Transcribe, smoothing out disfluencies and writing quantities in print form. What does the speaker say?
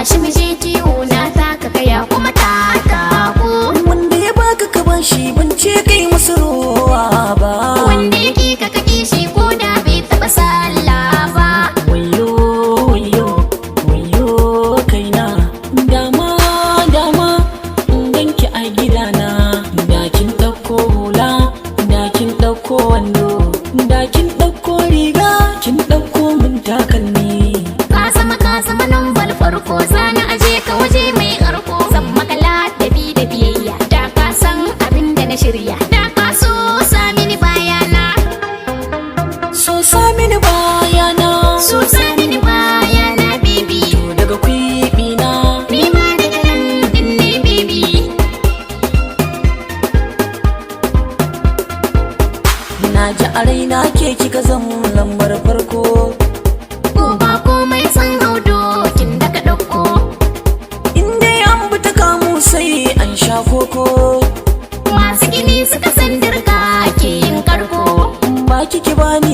Tashi mu je kiwo, na taka kaya kuma ta taku. Wanda ya baka ka bashi, ban ce kai masa rowa ba. Wanda ya ki ka kaki shi ko da bai taɓa sallah ba. Wayo, wayo, wayo kaina. Dama, dama in ganki a gidana. Da kin ɗauko hula, da kin ɗauko wando, da kin ɗauko riga, kin ɗauko min takalmi. Ka zama lambar farko, zana aje ka waje mai karko. Zan maka ladabi da biyayya, da ka san abin da na shirya. Da ka so sa mini bayana. So sa mini bayana. So sa mini bayana, baby. To daga kwiɓina. Ni ma daga nan din ne, baby. Na ji a raina ke kika zam lambar farko. Ko ba komai san hau dokin da ka ɗauko. In dai an bi ta kamu sai an sha koko. Masu gini suka san dirka ke yin karko. Ba kiki bani.